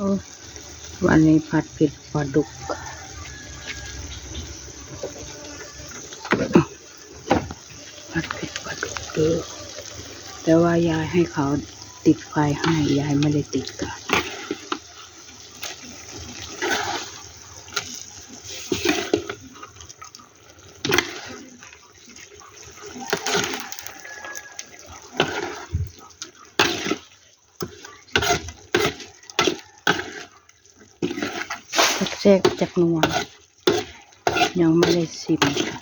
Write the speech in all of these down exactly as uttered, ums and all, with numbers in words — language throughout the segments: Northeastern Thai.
วันนี้ผัดเผ็ดปลาดุก ผัดเผ็ดปลาดุกเด้อ แต่ว่ายายให้เขาติดไฟให้ ยายไม่ได้ติดค่ะ จักแซ่บจักนัว ยังไม่ได้ชิมค่ะ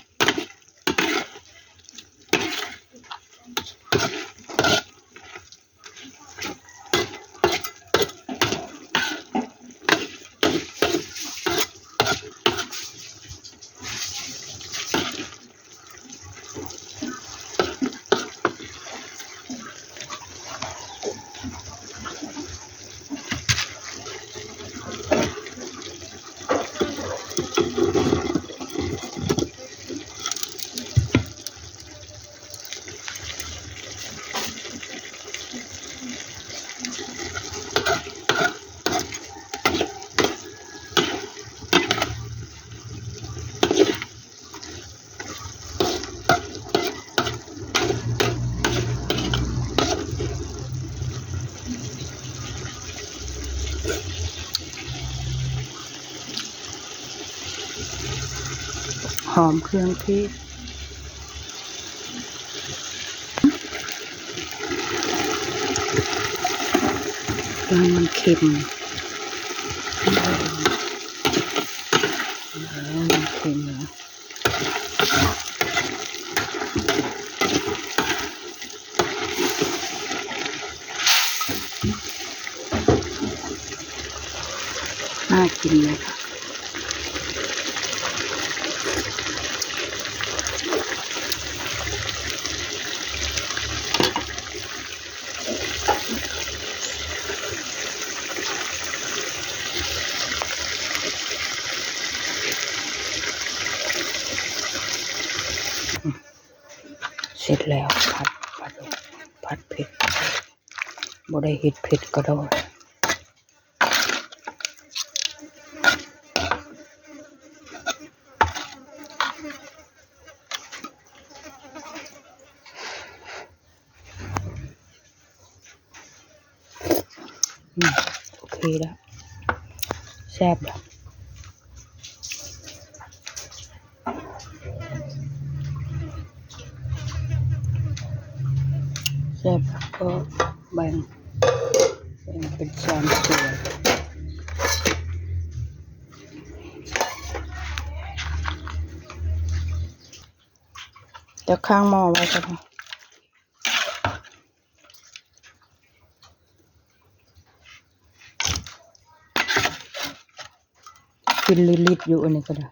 หอมเครื่องเทศ มันเค็ม มันเค็มนะ น่ากินเลยค่ะ เสร็จแล้ว ผัด ผัด ผัดเผ็ด บ่ได้เฮ็ดเผ็ดก็ได้ อืม โอเคแล้ว แซ่บแล้ว แซ่บแล้วก็แบ่ง แบ่งเป็นสามส่วน เดี๋ยวค้างหม้อไว้ก็ได้ กินลิดๆอยู่อันนี้ก็ได้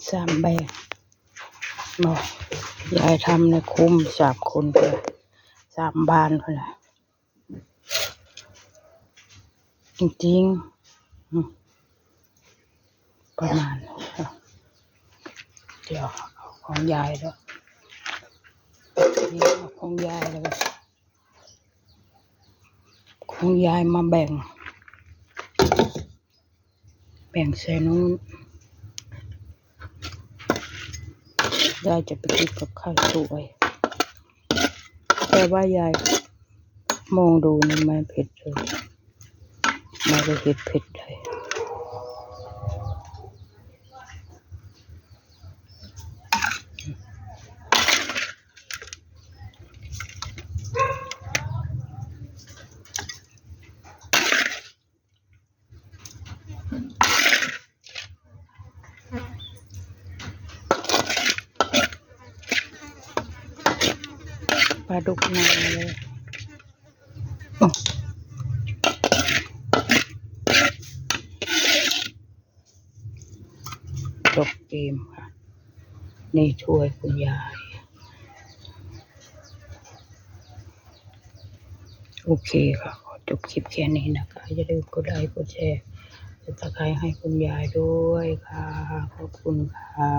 สามแบบเนาะ ยายทำในคุ้มสามคนเลย สามบ้านเลย จริงๆ อืม ประมาณนี้ค่ะ เดี๋ยวเอาของยายแล้ว นี่เอาของยายแล้ว ของยายมาแบ่ง แบ่งใส่นู้น ยายจะไปกินกับข้าวสวย แต่ว่ายายมองดูนี่ไม่เผ็ดเลย ไม่ได้เห็ดเผ็ดเลย อื ปลาดุกนาเลย โอ้ จบเกมค่ะ นี่ถ้วยคุณยาย โอเคค่ะ ขอจบคลิปแค่นี้นะคะ อย่าลืมกดไลค์ กดแชร์ กด subscribe ให้คุณยายด้วยค่ะ ขอบคุณค่ะ